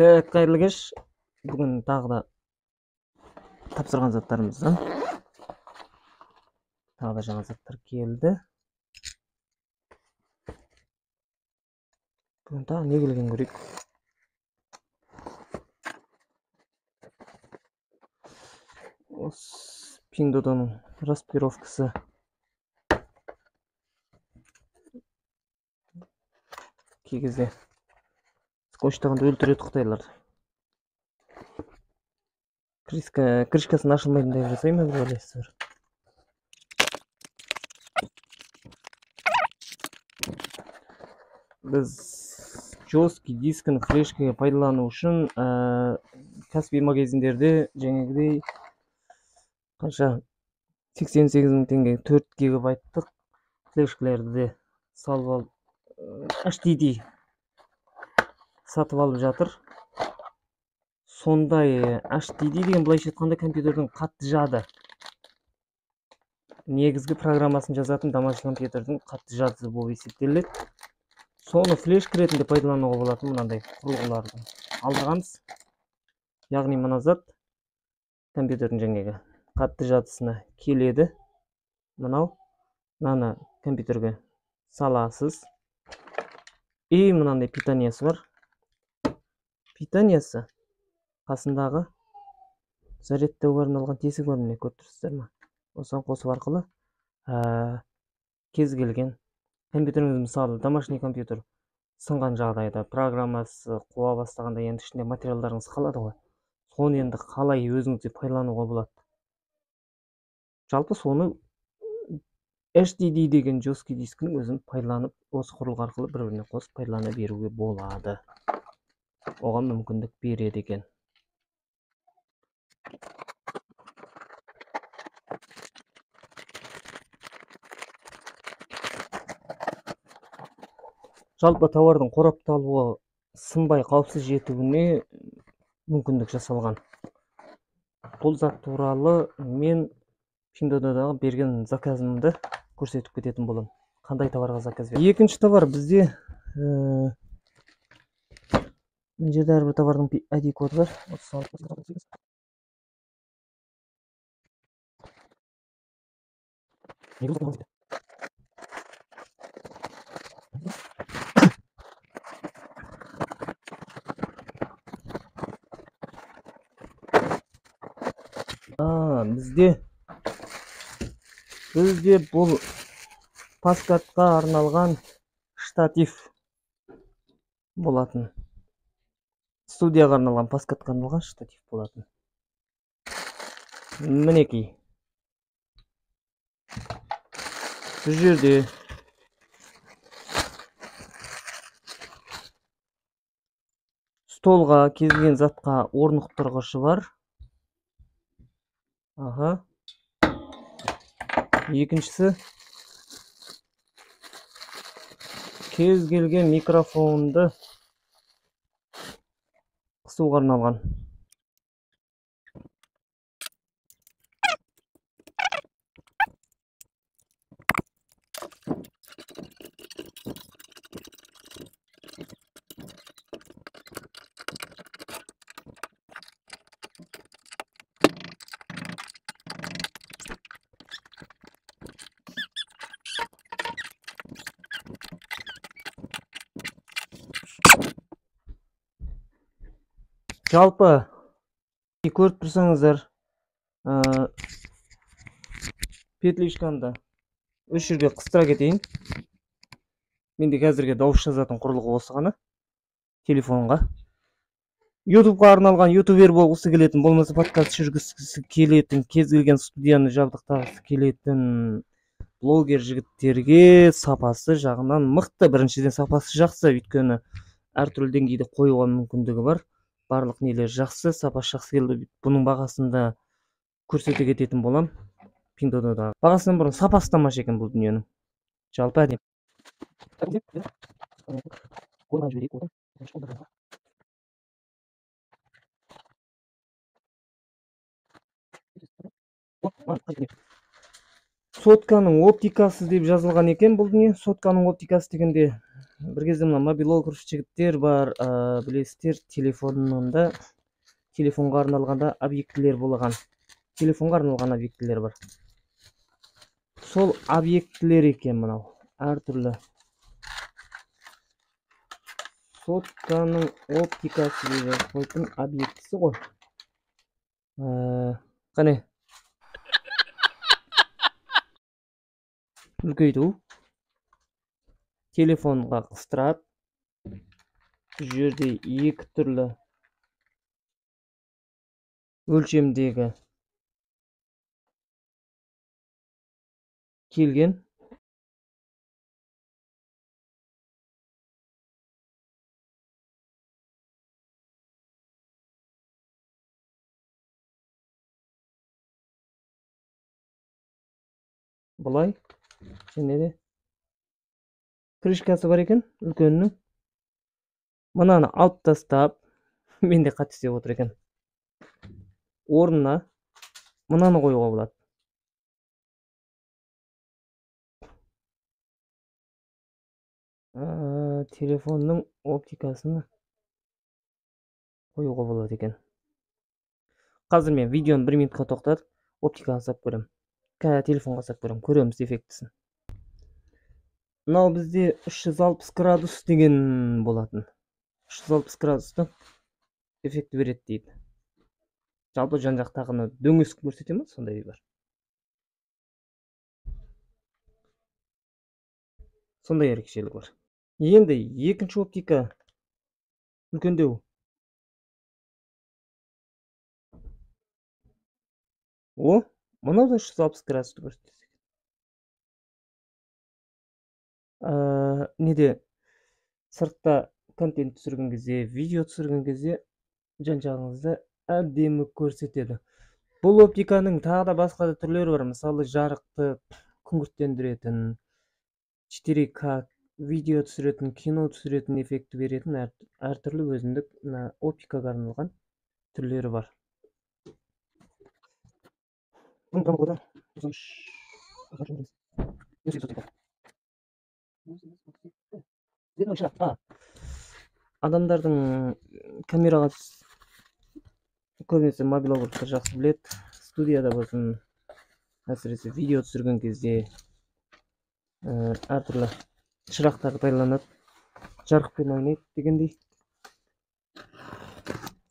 Так, қайырлы кеш. Бүгін тағы да тапсырған заттарымыздан тағы да жаңа заттар келді. Бүгін тағы не келген көрейік. Осы Пиндуодуоның распировкасы. Кей кезде скотчтағанды өлтіреді қытайлар. Крышкасын ашылмайтындай жасай ма деп ойлайсыздар? Біз жесткий дискіні флешкаға пайдалану үшін Каспий магазиндерде жаңағыдай қанша 88 мың теңге 4 гигабайттық флешкалерді де салып алып HDD сатып алып жатыр. Сондай HDD деген былайша айтқанда компьютердің қатты жады. Негізгі программасын жазатын домашний компьютердің қатты жадысы болып есептеледі. Соны флешка ретінде пайдалануға болатын мынандай құрылғыларды алдырғанбыз. Яғни мына зат компьютердің жаңағы қатты жадысына келеді. Мынау мынаны компьютерге саласыз. И мынандай питаниясы бар. Питаниясы қасындағы зарядтауға арналған тесігі бар, міне көріп тұрсыздар ма? Осыған қосу арқылы кез келген компьютеріңіз, мысалы домашний компьютер сынған жағдайда программасы қуа бастағанда енді ішінде материалдарыңыз қалады ғой. Соны енді қалай өзіңізде пайдалануға болады? Жалпы соны HDD деген жесткий дискінің өзін пайдаланып, осы құрылғы арқылы бір-біріне қосып пайдалана беруге болады. Оған мүмкіндік береді екен. Жалпы тауардың қорапталуы сынбай қауіпсіз жетуіне мүмкіндік жасалған. Бұл зат туралы мен Пиндуодуодағы берген заказымды көрсетіп кететін боламын. Қандай товарға заказ бердім? Екінші товар бізде мына жерде әрбір товардың ID коды бар. 36. Бізде бұл паскатқа арналған штатив болатын. Студияға арналған, паскатқа арналған штатив болатын. Мінекей. Бұл жерде столға, кез келген затқа орнықтырғышы бар. Аха. Екіншісі кез келген микрофонды қысуға арналған. Жалпы көріп тұрсаңыздар, петличканы да үш жерге қыстыра кетейін. Менде қазірге дауыс жазатын құрылғы осы ғана. Телефонға. YouTubeға арналған ютубер болғысы келетін, болмаса подкаст жүргізгісі келетін, кез келген студияны жабдықтағысы келетін блогер жігіттерге сапасы жағынан мықты. Біріншіден сапасы жақсы, өйткені әртүрлі деңгейде қоюға мүмкіндігі бар. Барлық нелер жақсы, сапасы жақсы келді. Бұның бағасын да көрсете кететін болам. Пиндуодуодағы бағасынан бұрын сапасы тамаша екен бұл дүниенің. Жалпы әдемі. Сотканың оптикасы деп жазылған екен бұл дүние. Сотканың оптикасы дегенде Бір кезде мына мобилограф жігіттер бар, білесіздер, телефонында, телефонға арналғанда объектілер болған. Телефонға арналған объектілер бар. Сол объектілер екен мынау. Әртүрлі. Сотканың оптикасы деп жазып қойыппын, объектісі ғой. Қане. Үлкейту. Телефонға қыстырады. Бұл жерде екі түрлі өлшемдегі келген. Былай және де крышкасы бар екен үлкенінің. Мынаны алып тастап, менде қатты істеп отыр екен. Орнына мынаны қоюға болады. Телефонның оптикасын қоюға болады екен. Қазір мен видеоны бір минутқа тоқтатып, оптикаға салып көремін. Телефонға салып көремін, көреміз эффектісін. Мынау бізде 360 градус деген болатын. 360 градустың эффекті береді дейді. Жалпы жан-жақтағыны дөңесіп көрсете ме? Сондай бар. Сондай ерекшелігі бар. Енді екінші оптика үлкендеу. О, мынау да 360 градусты көрсетеді. Неде сыртта контент түсірген кезде, видео түсірген кезде жан-жағыңызды әдемі көрсетеді. Бұл оптиканың тағы да басқа да түрлері бар. Мысалы, жарықты күңгірттендіретін, 4К видео түсіретін, кино түсіретін эффекті беретін әртүрлі өзіндік мына оптикаға арналған түрлері бар. Адамдардың камераға көбінесе мобилографтар жақсы біледі. Студияда болсын, әсіресе видео түсірген кезде әртүрлі шырақтарды пайдаланады, жарықпен ойнайды дегендей.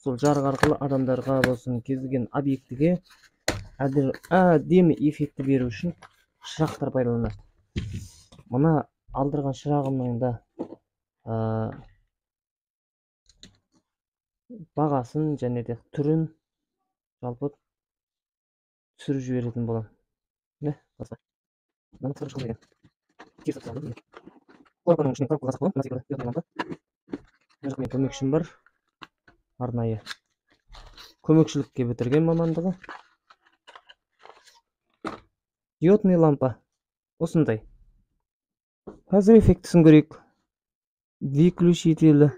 Сол жарық арқылы адамдарға болсын, кез келген объектіге әдемі эффекті беру үшін шырақтар пайдаланады. Мына алдырған шырағымның да бағасын және де түрін жалпы түсіріп жіберетін боламын. Міне, басқа. Мынаны қысқаша шығару деген. Теріс алып тастадым. Қорапаның ішіне коробкаға салып қойдым. Мына секілді диодный лампа. Мына жақта менің көмекшім бар. Арнайы көмекшілікке бітірген мамандығы. Диодный лампа осындай. Қазір эффектісін көрейік. Выключителі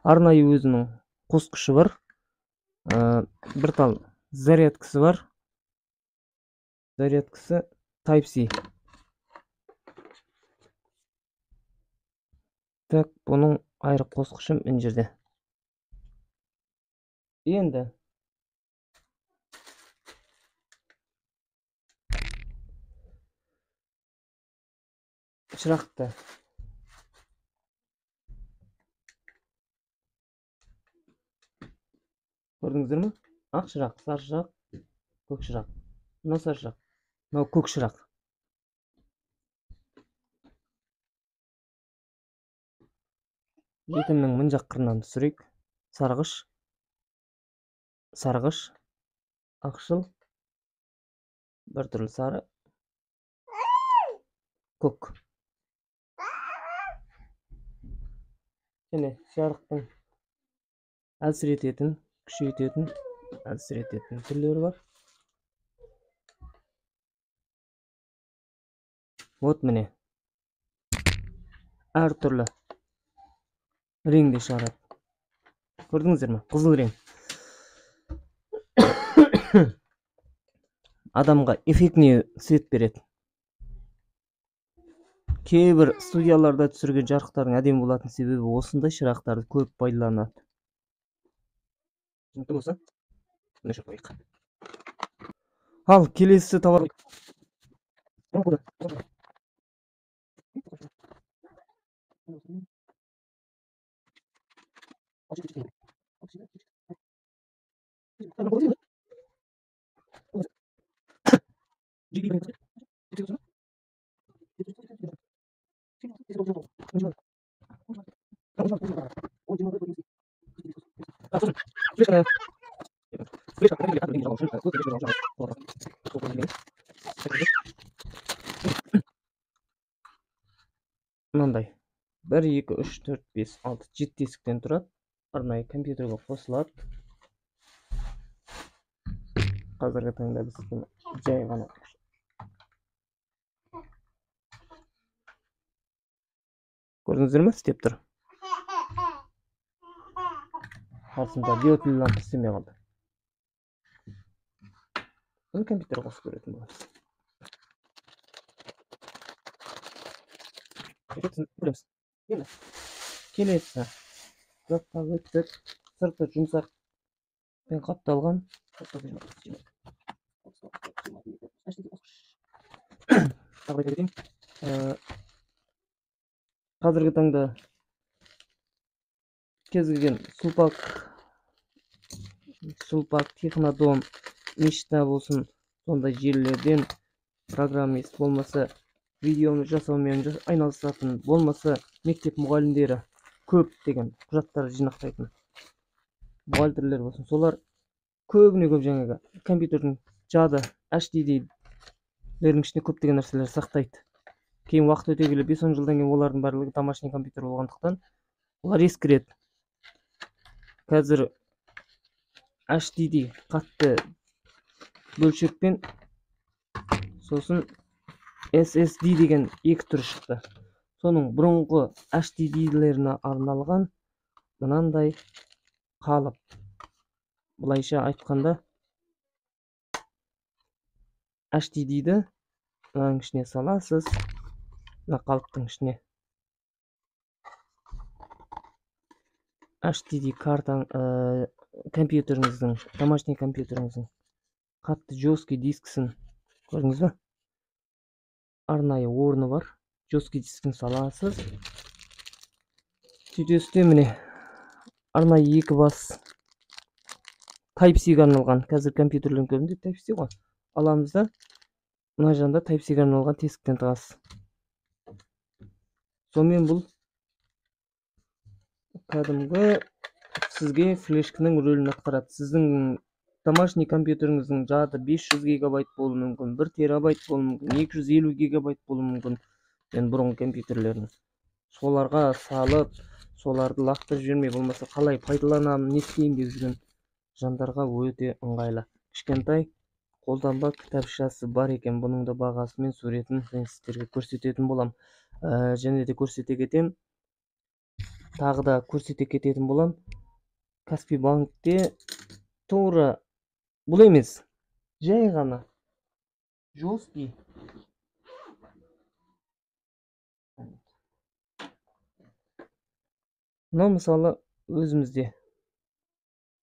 арнайы өзінің қосқышы бар. Бір тал зарядкасы бар. Зарядкасы Type-C. Так, бұның айрық қосқышы мына жерде. Енді шырақты көрдіңіздер ме? Ақ шырақ, сары шырақ, көк шырақ. Мынау сары шырақ, мынау көк шырақ. Бетімнің мын жақ қырынан түсірейік. Сарғыш, сарғыш, ақшыл, бір түрлі сары, көк. Және жарықтың әлсірететін, күшейтетін, әлсірететін түрлері бар. Вот міне. Әртүрлі реңде шығарады. Көрдіңіздер ме? Қызыл рең. Адамға эффектный свет береді. Кейбір студияларда түсірген жарықтардың әдемі болатын себебі осындай шырақтарды көп пайдаланады. Түсінікті болса, өшіріп қояйық. Ал келесі товар. Мынандай 1, 2, 3, 4, 5, 6, 7 тесіктен тұрады. Арнайы компьютерге қосылады. Қазіргі таңда біз бұны жай ғана көрдіңіздер ме, істеп тұр. Қасында диодты лампа істемей қалды. Бұны компьютерге қосып көретін боламыз. Көреміз. Енді келесі затқа өттік. Сырты жұмсақпен қапталған. Тағы айта кетейін. Қазіргі таңда кез келген Сулпак, Технодом, Мечта болсын, сондай жерлерден программист болмаса, видеоны жасаумен айналысатын болмаса, мектеп мұғалімдері көп деген құжаттар жинақтайтын бухгалтерлер болсын, солар көбіне көп жаңағы компьютердің жады HDD-лердің ішінде көптеген нәрселер сақтайды. Кейін уақыт өте келе 5-10 жылдан кейін олардың барлығы домашний компьютер болғандықтан олар ескіреді. Қазір HDD қатты бөлшекпен, сосын SSD деген екі түрі шықты. Соның бұрынғы HDD-леріне арналған мынандай қалып. Былайша айтқанда HDD-ді мынаның ішіне саласыз, мына қалыптың ішіне. HDD картаң, компьютеріңіздің, домашний компьютеріңіздің қатты жесткий дискісін көрдіңіз бе? Арнайы орны бар. Жесткий дискін саласыз. Сөйтесіз де міне арнайы екі бас Type-C-ге арналған. Қазір компьютерлердің көбінде Type-C ғой. Аламыз да мына жағында Type-C-ге арналған тесіктен тығасыз. Сонымен бұл кәдімгі сізге флешкінің рөлін атқарады. Сіздің домашний компьютеріңіздің жады 500 гигабайт болуы мүмкін, 1 терабайт болуы мүмкін, 250 гигабайт болуы мүмкін. Мен бұрынғы компьютерлердің соларға салып, соларды лақтырып жібермей, болмаса қалай пайдаланамын, не істеймін деп жүрген жандарға өте ыңғайлы. Кішкентай қолданба кітапшасы бар екен. Бұның да бағасы мен суретін мен сіздерге көрсететін болам. Және де көрсете кетем. Тағы да көрсете кететін болам. Каспи банкте тура бұл емес, жай ғана жесткий мынау мысалы өзімізде,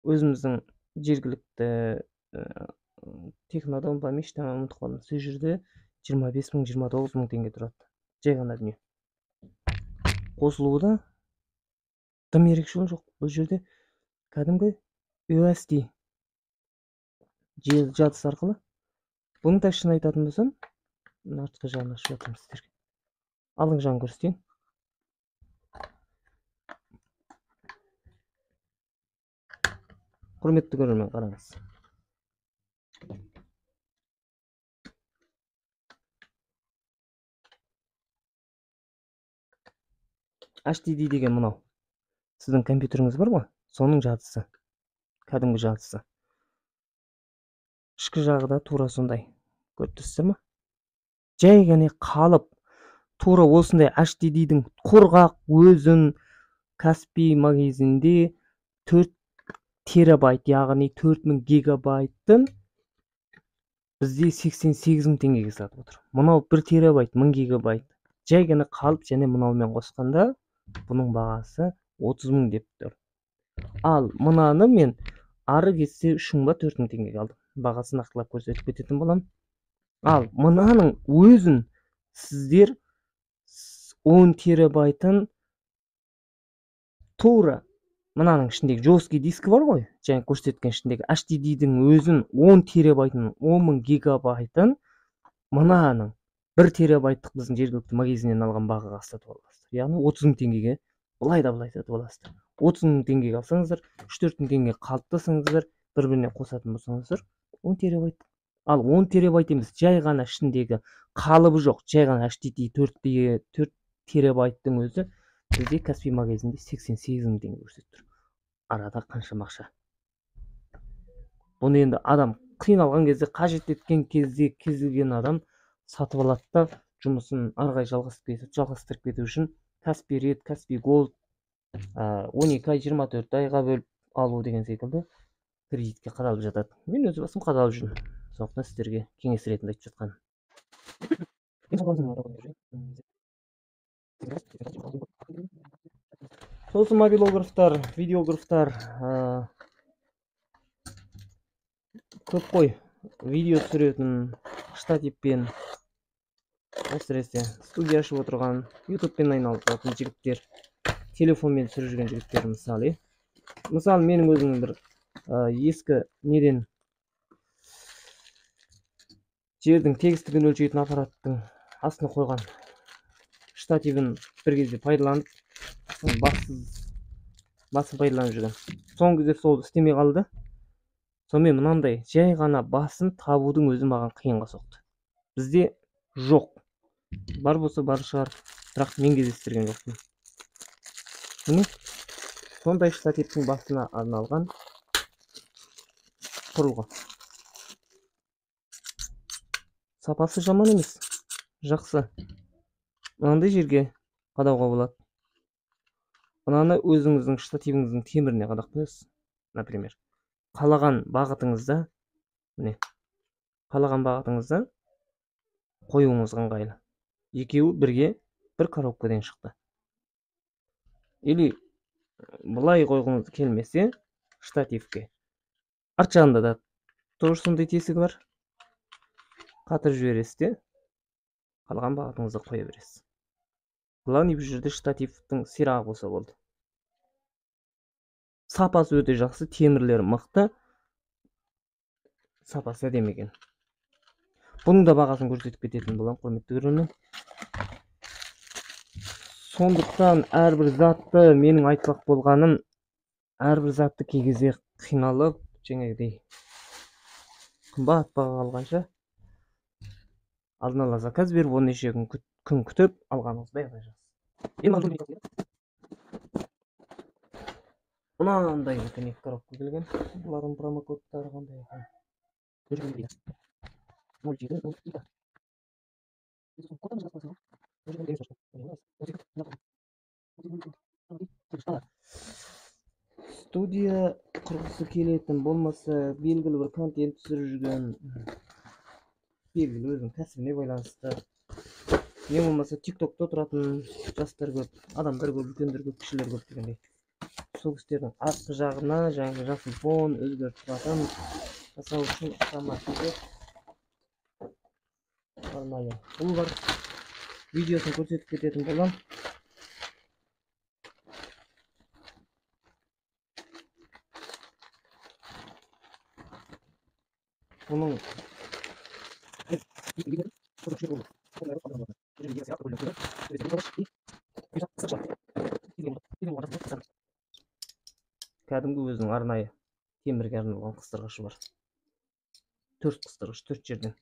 өзіміздің жергілікті Технодом ба, Мечта ма, ұмытып қалдым. Сол жерде 25 мың, 29 мың теңге тұрады. Жай ғана дүние. Қосылуы да дым ерекшелігі жоқ. Бұл жерде кәдімгі USB жадысы арқылы. Бұның да шын айтатын болсам, артқы жағын ашып жатырмын сіздерге. Алдыңғы жағын көрсетейін. Құрметті көрермен, қараңыз. HDD деген мынау. Сіздің компьютеріңіз бар ғой, соның жадысы. Кәдімгі жадысы. Ішкі жағы да тура сондай. Көріп тұрсыздар ма? Жай ғана қалып, тура осындай HDD-дің құрғақ өзін Каспи магазинде 4 терабайт, яғни 4000 гигабайттың бізде 88 мың теңгеге сатып отыр. Мынау 1 терабайт, 1000 гигабайт Жай ғана қалып және мынаумен қосқанда бұның бағасы 30 мың деп тұр. Ал мынаны мен ары кетсе 3 мың ба 4 мың теңгеге алдым. Бағасын нақтылап көрсетіп кететін боламын. Ал мынаның өзін сіздер 10 терабайтын тура мынаның ішіндегі жесткий дискі бар ғой, жаңа көрсеткен ішіндегі HDD-дің өзін 10 терабайтын, 10 мың гигабайтын мынаның 1 терабайттық біздің жергілікті магазиннен алған бағаға сатып аласыздар. Яғни 30 мың теңгеге былай да былай сатып аласыздар. 30 мың теңгеге алсаңыздар, 3-4 мың теңге қалыптасаңыздар, бір-біріне қосатын болсаңыздар 10 терабайт. Ал 10 терабайт емес, жай ғана ішіндегі қалыбы жоқ, жай ғана HDD 4 терабайттың өзі бізде Каспий магазинде 88 мың теңге көрсетіп тұр. Арада қаншама ақша. Бұны енді адам қиналған кезде, қажет еткен кезде кез келген адам сатып алады да жұмысын ары қарай жалғастырып кету үшін Каспий Ред, Каспий Голд 12 ай, 24 айға бөліп алу деген секілді кредитке қадалып жатады. Мен өз басым қадалып жүрмін. Сондықтан сіздерге кеңес ретінде айтып жатқаным. Сосын мобилографтар, видеографтар көп қой. Видео түсіретін штативпен, әсіресе студия ашып отырған, ютубпен айналысатын жігіттер, телефонмен түсіріп жүрген жігіттер мысалы. Мысалы менің өзімнің бір ескі неден жердің тегістігін өлшейтін аппараттың астына қойған штативін бір кезде пайдаланып, басын пайдаланып жүрген. Соңғы кезде сол істемей қалды. Сонымен мынандай жай ғана басын табудың өзі маған қиынға соқты. Бізде жоқ. Бар болса бар шығар, бірақ мен кездестірген жоқпын. Міне сондай штативтің басына арналған құрылғы. Сапасы жаман емес, жақсы. Мынандай жерге қадауға болады. Мынаны өзіңіздің штативіңіздің теміріне қадап қоясыз, например. Қалаған бағытыңызда, міне, қалаған бағытыңызда қоюыңызға ыңғайлы. Екеуі бірге бір коробкадан шықты. Или былай қойғыңыз келмесе штативке. Арт жағында да тоже сондай тесігі бар. Қатырып жібересіз де қалған бағытыңызда қоя бересіз. Главный бұл жерде штативтің сирағы болса болды. Сапасы өте жақсы, темірлері мықты. Сапасы әдемі екен. Бұның да бағасын көрсетіп кететін боламын, құрметті көрермен. Сондықтан әрбір затты, менің айтпақ болғаным, әрбір затты кей кезде қиналып, жаңағыдай қымбат бағаға алғанша алдын ала заказ беріп, он неше күн күтіп алғаныңыз бәрі жақсы. Мынандай үлкен екі коробка келген. Бұлардың промокодтары қандай екен? Студия құрғысы келетін, болмаса белгілі бір контент түсіріп жүрген, белгілі өзінің кәсібіне байланысты, не болмаса TikTok'та отыратын жастар көп, адамдар көп, үлкендер көп, кішілер көп дегендей. Сол кісілердің артқы жағына жаңағы жасыл фон өзгертіп тұратын жасау үшін автоматты арнайы бұл бар. Видеосын көрсетіп кететін боламын. Бұның кәдімгі өзінің арнайы темірге арналған қыстырғышы бар. 4 қыстырғыш, 4 жерден.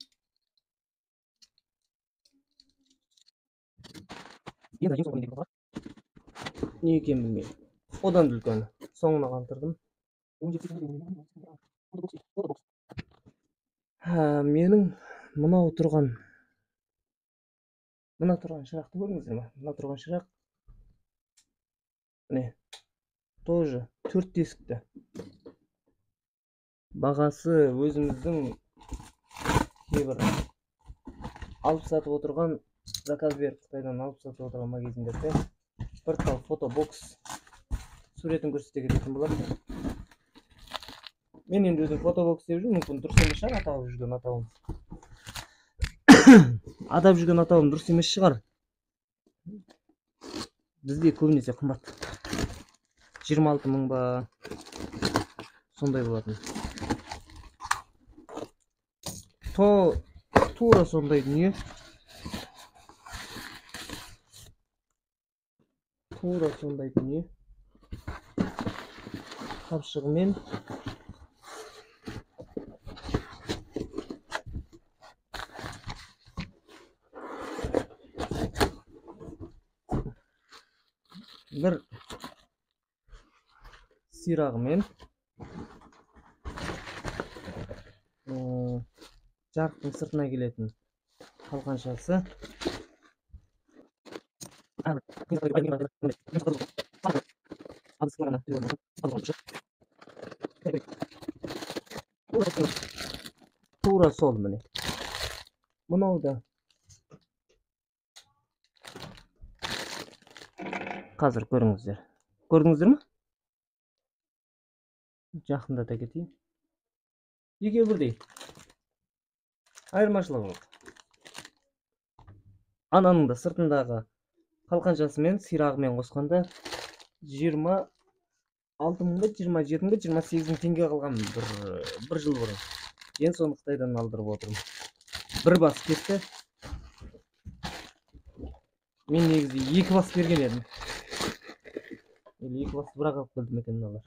Не екенін білмеймін. Одан да үлкені. Соңына қалдырдым. Менің мынау тұрған шырақты көрдіңіздер ме? Мына тұрған шырақ міне тоже 4 тесікті. Бағасы өзіміздің кейбір алып сатып отырған Заказ беріп Қытайдан алып сатып отырған магазиндерде бір тал фотобокс суретін көрсете кететін боламын. Мен енді өзім фотобокс деп жүрмін, мүмкін дұрыс емес шығар атап жүрген атауым. Атап жүрген атауым дұрыс емес шығар. Бізде көбінесе қымбат. 26 мың ба сондай болатын. Тура сондай дүние. Тура сондай дүние. Қапшығымен. Бір сирағымен, жарықтың сыртына келетін қалқаншасы. Тура сол міне. Мынау да қазір көріңіздер. Көрдіңіздер ме? Жақындата кетейін. Екеуі бірдей. Айырмашылығы жоқ. Ананың да сыртындағы қалқаншасымен, сирағымен қосқанда 26 мың ба, 27 мың ба, 28 мың теңге қалған бір жыл бұрын. Енді соны Қытайдан алдырып отырмын. Бір бас кетті. Мен негізі екі бас берген едім. Или екі басты бірақ алып келдім екен мыналар.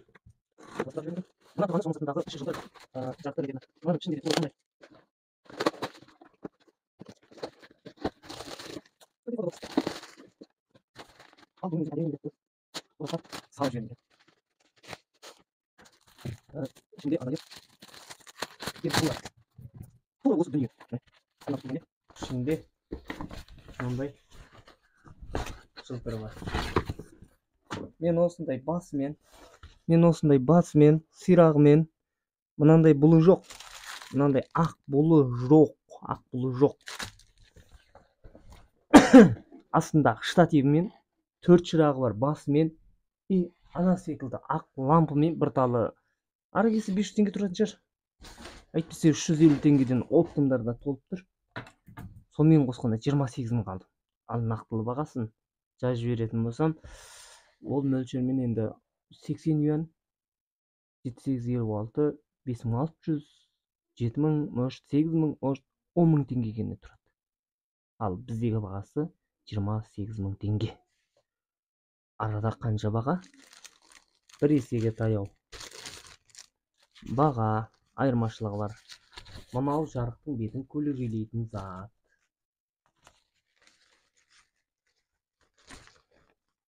Ішінде мынандай жылтыры бар. Мен осындай басымен, сирағымен, мынандай бұлы жоқ. Мынандай ақ бұлы жоқ, ақ бұлы жоқ. Астындағы штативімен, 4 шырағы бар басымен, и ана секілді ақ лампымен бір талы. Ары келсе 500 теңге тұратын шығар. Әйтпесе 350 теңгеден оптомдарда толып тұр. Сонымен қосқанда 28 мың қалды. Ал нақтылы бағасын жазып жіберетін болсам, ол мөлшермен енді 80 юан, 7856, 5600, 7000, может 8000, может 10000 теңгеге тұрады. Ал біздегі бағасы 28 мың теңге. Арада қанша баға? Бір есеге таяу. Баға айырмашылығы бар. Мынау жарықтың бетін көлегейлейтін зат.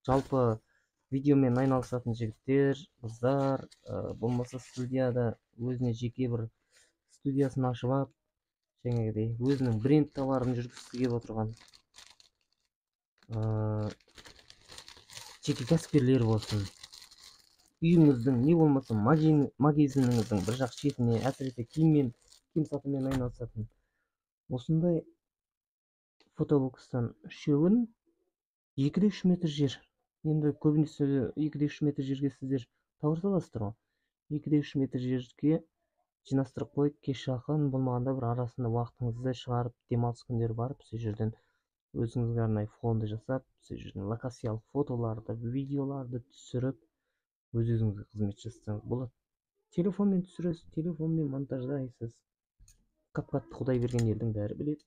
Жалпы видеомен айналысатын жігіттер, қыздар, болмаса студияда өзіне жеке бір студиясын ашып алып, жаңағыдай өзінің бренд товарын жүргізгісі келіп отырған жеке кәсіпкерлер болсын, үйіңіздің не болмаса магазиніңіздің бір жақ шетіне, әсіресе киім сатумен айналысатын осындай фотобокстан үшеуін 2-3 метр жер. Енді көбінесе 2-3 метр жерге сіздер тауар саласыздар ғой. 2-3 метр жерге жинастырып қойып, кеш жақын болмағанда бір арасында уақытыңызды шығарып, демалыс күндері барып, сол жерден өзіңізге арнайы фонды жасап, сол жерден локациялық фотоларды, видеоларды түсіріп, өз-өзіңізге қызмет жасасаңыз болады. Телефонмен түсіресіз, телефонмен монтаждайсыз. Кап-қатты Құдай берген елдің бәрі біледі.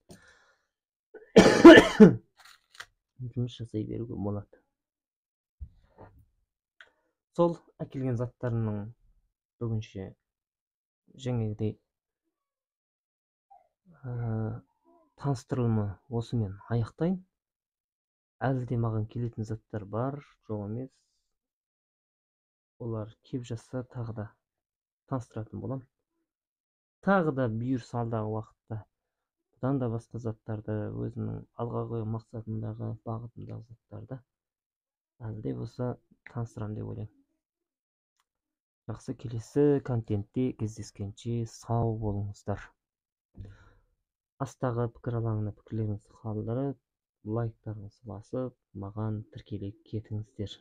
Жұмыс жасай беруге болады. Сол әкелген заттарының бүгінше жаңағыдай таныстырылымы осымен аяқтайын. Әлі де маған келетін заттар бар, жоқ емес. Олар кеп жатса тағы да таныстыратын боламын. Тағы да бұйырса алдағы уақытта бұдан да басқа заттарды, өзімнің алға қойған мақсатымдағы, бағытымдағы заттарды әлі де болса таныстырамын деп ойлаймын. Жақсы, келесі контентте кездескенше сау болыңыздар. Астағы пікір алаңына пікірлеріңізді қалдырып, Лайктарыңызды басып, маған тіркеле кетіңіздер.